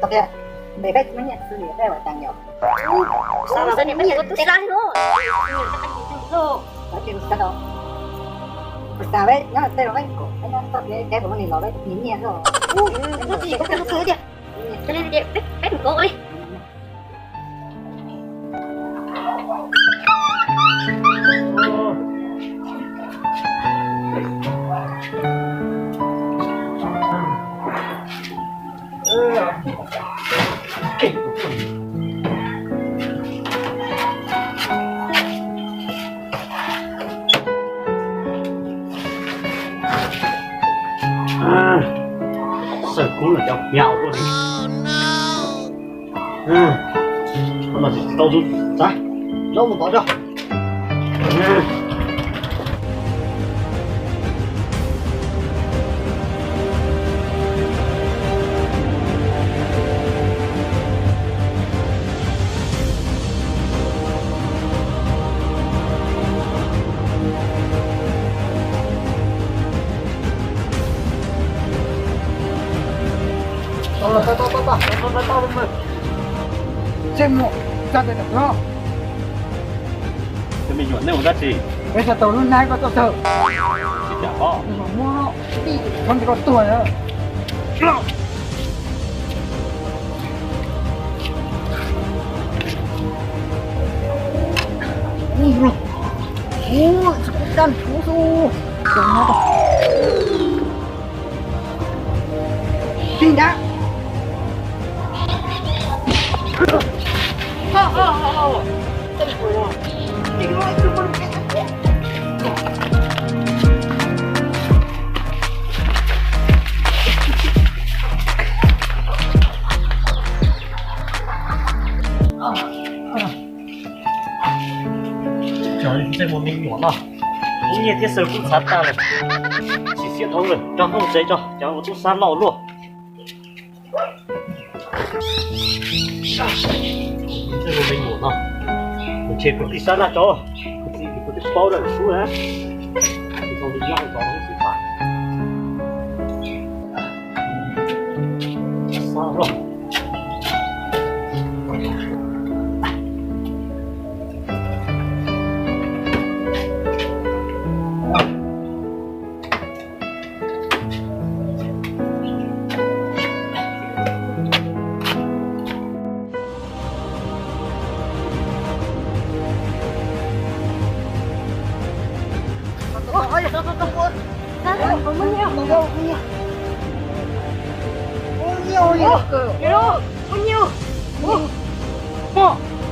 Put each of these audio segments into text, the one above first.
Tau tias, npe peb tsis muaj nyiaj xwb li peb ua cas yom? Xav los peb niam peb tub sab no. Xav peb nyob tej los peb nkaum, peb nyob txoj kev kev puas muaj neeg los peb nyiam nyiaj xwb. Ub, tsis koj kawg tiag. Peb nkaum li. Xav kub los cov nyau tuaj li. Los tsis tau tus txav, zaub mus tod tso. Tau, tau, tau, tau, tau, tau, tau, tau, tau. Seb muaj txaj tes tom no. Cov me nyuam, nej ua dab tsi? Peb xav tau lub nab koj tuaj txog. Tsis kam os. Muab tib txhob ntawm koj tuag na. Ui, ui, ui, dab ntxwg xwb. Tij nrad. Cov ntsej muag me nyuam no, kuv nyiaj thiab xav kub txhav tag lawm, tsis siab dhau lawm, rov mus tsev tso, cov ua tub sab loj luaj. Ntsej muag me nyuam no, kuv ntshe kuv tij sab laj tso, kuv txiv kuv twb paub lawm sub na, kuv zoo li nyob tod xwb tas. Sab loj. Ua nyiaj, ua nyiaj.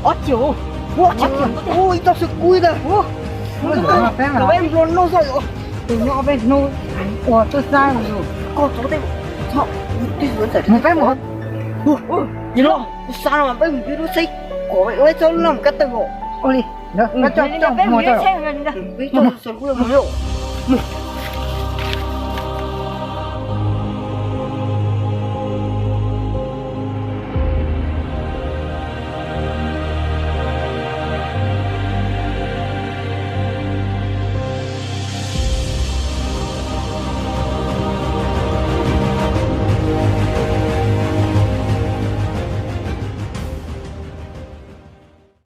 Ob txhiab, ua ob txhiab, ua ib txoj xwb kub ntag. Tus peb nplua nuj xwb os. Tus nyob peb hnub ua tub sab mus koj txog tej, mus peb mus. Yog los kuv xav no peb mus pib lub txhib kom ua ib txoj laj kab tawg os. Ua li, peb coj mus txog.